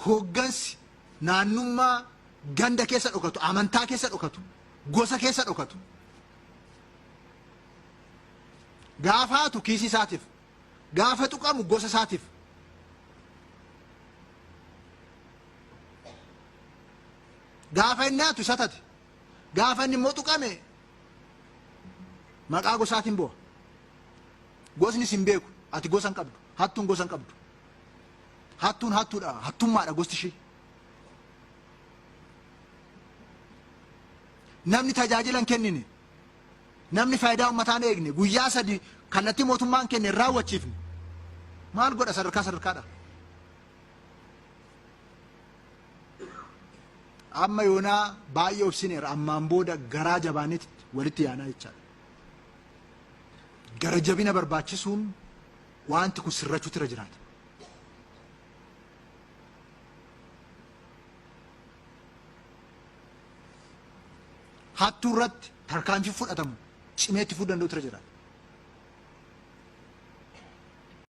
Hooggansi naannummaa ganda keessa dhokatu, amantaa keessa dhokatu, gosa keessa dhokatu. Gaafa hatu kiisii isaatiif, gaafa tuqamu gosa isaatiif. Gaafa inni hatu isa tate. Gaafa inni immoo tuqame maqaa gosaatiin bo'a. Gosni sin beeku. Ati gosa hin qabdu. Hattuun gosa hin qabdu. Hattuun hattuudha. Hattummaadha gosti ishee. Namni tajaajila hin kennine, namni faayidaa uummataa hin eegne, guyyaa sadi kallattii mootummaan kenne hin raawwachiifne maal godha sadarkaa sadarkaadha. Amma yoonaa baay'ee obsineera ammaan booda garaa jabaannetti walitti yaanaa jechaadha. Gara jabina barbaachisuun wanti kun sirrachuutu irra jiraata. Hattuu irratti tarkaanfii fudhatamu cimee itti fufuu danda'utu irra jiraata.